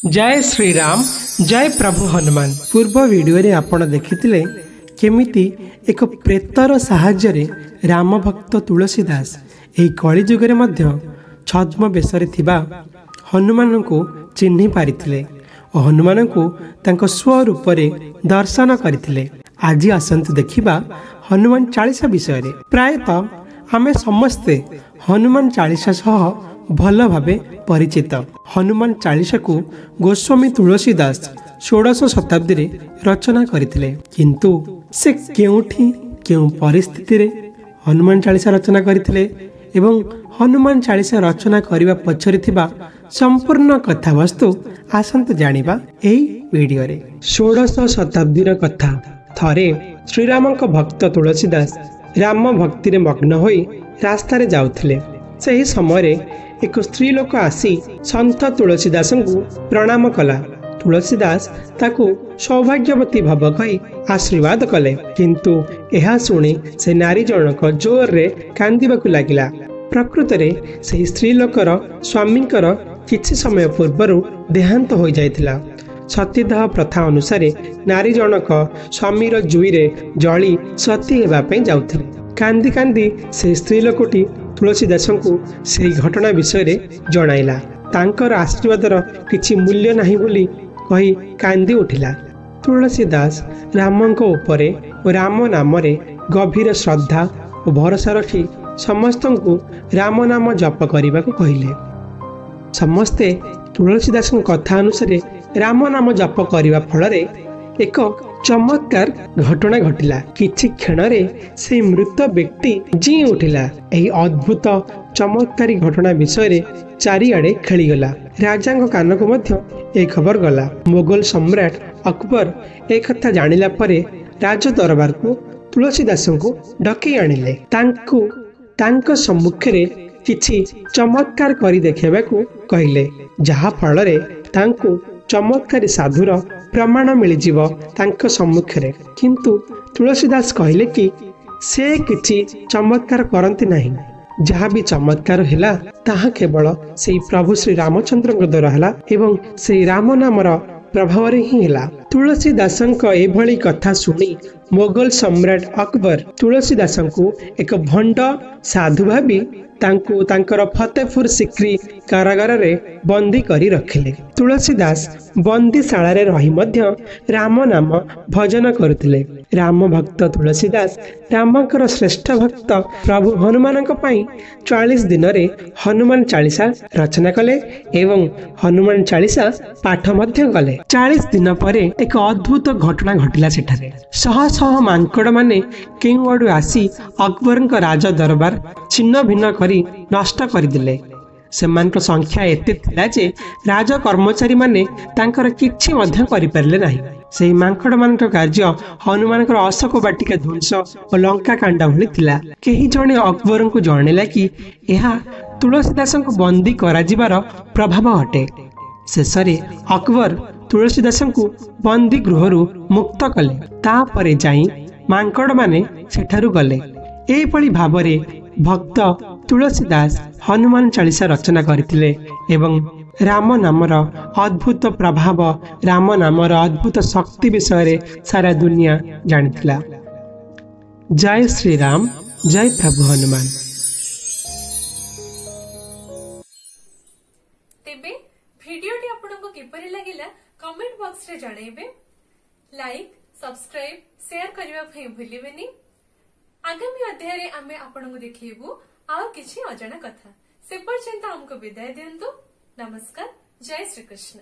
ଜୟ ଶ୍ରୀରାମ, ଜୟ ପ୍ରଭୁ ହନୁମାନ। ପୂର୍ବ ଭିଡ଼ିଓରେ ଆପଣ ଦେଖିଥିଲେ କେମିତି ଏକ ପ୍ରେତର ସାହାଯ୍ୟରେ ରାମ ଭକ୍ତ ତୁଳସୀ ଦାସ ଏହି କଳିଯୁଗରେ ମଧ୍ୟ ଛଦ୍ମବେଶରେ ଥିବା ହନୁମାନଙ୍କୁ ଚିହ୍ନି ପାରିଥିଲେ ଓ ହନୁମାନଙ୍କୁ ତାଙ୍କ ସ୍ୱରୂପରେ ଦର୍ଶନ କରିଥିଲେ। ଆଜି ଆସନ୍ତୁ ଦେଖିବା ହନୁମାନ ଚାଳିଶା ବିଷୟରେ। ପ୍ରାୟତଃ ଆମେ ସମସ୍ତେ ହନୁମାନ ଚାଳିଶା ସହ ଭଲ ଭାବେ ପରିଚିତ। ହନୁମାନ ଚାଳିଶାକୁ ଗୋସ୍ୱାମୀ ତୁଳସୀ ଦାସ ଷୋଡ଼ଶ ଶତାବ୍ଦୀରେ ରଚନା କରିଥିଲେ, କିନ୍ତୁ ସେ କେଉଁଠି କେଉଁ ପରିସ୍ଥିତିରେ ହନୁମାନ ଚାଳିଶା ରଚନା କରିଥିଲେ ଏବଂ ହନୁମାନ ଚାଳିଶା ରଚନା କରିବା ପଛରେ ଥିବା ସମ୍ପୂର୍ଣ୍ଣ କଥାବସ୍ତୁ ଆସନ୍ତୁ ଜାଣିବା ଏହି ଭିଡ଼ିଓରେ। ଷୋଡ଼ଶ ଶତାବ୍ଦୀର କଥା। ଥରେ ଶ୍ରୀରାମଙ୍କ ଭକ୍ତ ତୁଳସୀ ଦାସ ରାମ ଭକ୍ତିରେ ମଗ୍ନ ହୋଇ ରାସ୍ତାରେ ଯାଉଥିଲେ। ସେହି ସମୟରେ ଏକ ସ୍ତ୍ରୀ ଲୋକ ଆସି ସନ୍ଥ ତୁଳସୀ ଦାସଙ୍କୁ ପ୍ରଣାମ କଲା। ତୁଳସୀ ଦାସ ତାକୁ ସୌଭାଗ୍ୟବତୀ ଭାବ କହି ଆଶୀର୍ବାଦ କଲେ, କିନ୍ତୁ ଏହା ଶୁଣି ସେ ନାରୀ ଜଣକ ଜୋରରେ କାନ୍ଦିବାକୁ ଲାଗିଲା। ପ୍ରକୃତରେ ସେହି ସ୍ତ୍ରୀ ଲୋକର ସ୍ୱାମୀଙ୍କର କିଛି ସମୟ ପୂର୍ବରୁ ଦେହାନ୍ତ ହୋଇଯାଇଥିଲା। ସତୀଦାହ ପ୍ରଥା ଅନୁସାରେ ନାରୀ ଜଣକ ସ୍ୱାମୀର ଜୁଇରେ ଜଳି ସତୀ ହେବା ପାଇଁ ଯାଉଥିଲେ। କାନ୍ଦି କାନ୍ଦି ସେହି ସ୍ତ୍ରୀ ଲୋକଟି ତୁଳସୀ ଦାସଙ୍କୁ ସେହି ଘଟଣା ବିଷୟରେ ଜଣାଇଲା। ତାଙ୍କର ଆଶୀର୍ବାଦର କିଛି ମୂଲ୍ୟ ନାହିଁ ବୋଲି କହି କାନ୍ଦି ଉଠିଲା। ତୁଳସୀ ଦାସ ରାମଙ୍କ ଉପରେ ଓ ରାମ ନାମରେ ଗଭୀର ଶ୍ରଦ୍ଧା ଓ ଭରସା ରଖି ସମସ୍ତଙ୍କୁ ରାମ ନାମ ଜପ କରିବାକୁ କହିଲେ। ସମସ୍ତେ ତୁଳସୀ ଦାସଙ୍କ କଥା ଅନୁସାରେ ରାମ ନାମ ଜପ କରିବା ଫଳରେ ଏକ ଚମତ୍କାର ଘଟଣା ଘଟିଲା। କିଛି କ୍ଷଣରେ ସେହି ମୃତ ବ୍ୟକ୍ତି ଜିଇଁ ଉଠିଲା। ଏହି ଅଦ୍ଭୁତ ଚମତ୍କାରୀ ଘଟଣା ବିଷୟରେ ଚାରିଆଡ଼େ ଖେଳିଗଲା। ରାଜାଙ୍କ କାନକୁ ମଧ୍ୟ ଏ ଖବର ଗଲା। ମୋଗଲ ସମ୍ରାଟ ଅକବର ଏ କଥା ଜାଣିଲା ପରେ ରାଜ ଦରବାରକୁ ତୁଳସୀ ଦାସଙ୍କୁ ଡକେଇ ଆଣିଲେ। ତାଙ୍କୁ ତାଙ୍କ ସମ୍ମୁଖରେ କିଛି ଚମତ୍କାର କରି ଦେଖାଇବାକୁ କହିଲେ, ଯାହା ଫଳରେ ତାଙ୍କୁ ଚମତ୍କାରୀ ସାଧୁର ପ୍ରମାଣ ମିଳିଯିବ ତାଙ୍କ ସମ୍ମୁଖରେ। କିନ୍ତୁ ତୁଳସୀ ଦାସ କହିଲେ କି ସେ କିଛି ଚମତ୍କାର କରନ୍ତି ନାହିଁ। ଯାହା ବି ଚମତ୍କାର ହେଲା ତାହା କେବଳ ସେଇ ପ୍ରଭୁ ଶ୍ରୀ ରାମଚନ୍ଦ୍ରଙ୍କ ଦ୍ୱାରା ହେଲା ଏବଂ ସେଇ ରାମ ନାମର ପ୍ରଭାବରେ ହିଁ ହେଲା। ତୁଳସୀ ଦାସଙ୍କ ଏଭଳି କଥା ଶୁଣି ମୋଗଲ ସମ୍ରାଟ ଅକବର ତୁଳସୀ ଦାସଙ୍କୁ ଏକ ଭଣ୍ଡ ସାଧୁ ଭାବି ତାଙ୍କୁ ତାଙ୍କର ଫତେପୁର ସିକ୍ରି କାରାଗାରରେ ବନ୍ଦୀ କରି ରଖିଲେ। ତୁଳସୀ ଦାସ ବନ୍ଦୀଶାଳାରେ ରହି ମଧ୍ୟ ରାମ ନାମ ଭଜନ କରୁଥିଲେ। ରାମ ଭକ୍ତ ତୁଳସୀ ଦାସ ରାମଙ୍କର ଶ୍ରେଷ୍ଠ ଭକ୍ତ ପ୍ରଭୁ ହନୁମାନଙ୍କ ପାଇଁ 40 ଦିନରେ ହନୁମାନ ଚାଳିଶା ରଚନା କଲେ ଏବଂ ହନୁମାନ ଚାଳିଶା ପାଠ ମଧ୍ୟ କଲେ। 40 ଦିନ ପରେ ଏକ ଅଦ୍ଭୁତ ଘଟଣା ଘଟିଲା। ସେଠାରେ ଶହ ଶହ ମାଙ୍କଡ଼ମାନେ କେଉଁଆଡ଼ୁ ଆସି ଅକବରଙ୍କ ରାଜ ଦରବାର ଛିନ୍ନ ଭିନ୍ନ କରି ନଷ୍ଟ କରିଦେଲେ। ସେମାନଙ୍କ ସଂଖ୍ୟା ଏତେ ଥିଲା ଯେ ରାଜ କର୍ମଚାରୀମାନେ ତାଙ୍କର କିଛି ମଧ୍ୟ କରିପାରିଲେ ନାହିଁ। ସେହି ମାଙ୍କଡ଼ମାନଙ୍କ କାର୍ଯ୍ୟ ହନୁମାନଙ୍କର ଅଶୋକ ବାଟିକା ଧ୍ୱଂସ ଓ ଲଙ୍କା କାଣ୍ଡ ଭଳି ଥିଲା। କେହି ଜଣେ ଅକବରଙ୍କୁ ଜଣାଇଲା କି ଏହା ତୁଳସୀ ଦାସଙ୍କୁ ବନ୍ଦୀ କରାଯିବାର ପ୍ରଭାବ ଅଟେ। ଶେଷରେ ଅକବର ତୁଳସୀ ଦାସଙ୍କୁ ବନ୍ଦୀ ଗୃହରୁ ମୁକ୍ତ କଲେ। ତାପରେ ଯାଇ ମାଙ୍କଡ଼ମାନେ ସେଠାରୁ ଗଲେ। ଏହିଭଳି ଭାବରେ ଭକ୍ତ ତୁଳସୀ ଦାସ ହନୁମାନ ଚାଳିଶା ରଚନା କରିଥିଲେ ଏବଂ ରାମ ନାମର ଅଦ୍ଭୁତ ପ୍ରଭାବ, ରାମ ନାମର ଅଦ୍ଭୁତ ଶକ୍ତି ବିଷୟରେ ସାରା ଦୁନିଆ ଜାଣିଥିଲା। ଜୟ ଶ୍ରୀରାମ, ଜୟ ପ୍ରଭୁ ହନୁମାନ। ତେବେ ଭିଡିଓଟି ଆପଣଙ୍କୁ କିପରି ଲାଗିଲା କମେଣ୍ଟ ବକ୍ସରେ ଜଣାଇବେ। ଲାଇକ୍, ସବସ୍କ୍ରାଇବ, ସେୟାର କରିବା ପାଇଁ ଭୁଲିବେନି। ଆଗାମୀ ଅଧ୍ୟାୟରେ ଆମେ ଆପଣଙ୍କୁ ଦେଖେଇବୁ ଆଉ କିଛି ଅଜଣା କଥା। ସେ ପର୍ଯ୍ୟନ୍ତ ଆମକୁ ବିଦାୟ ଦିଅନ୍ତୁ। ନମସ୍କାର, ଜୟ ଶ୍ରୀକୃଷ୍ଣ।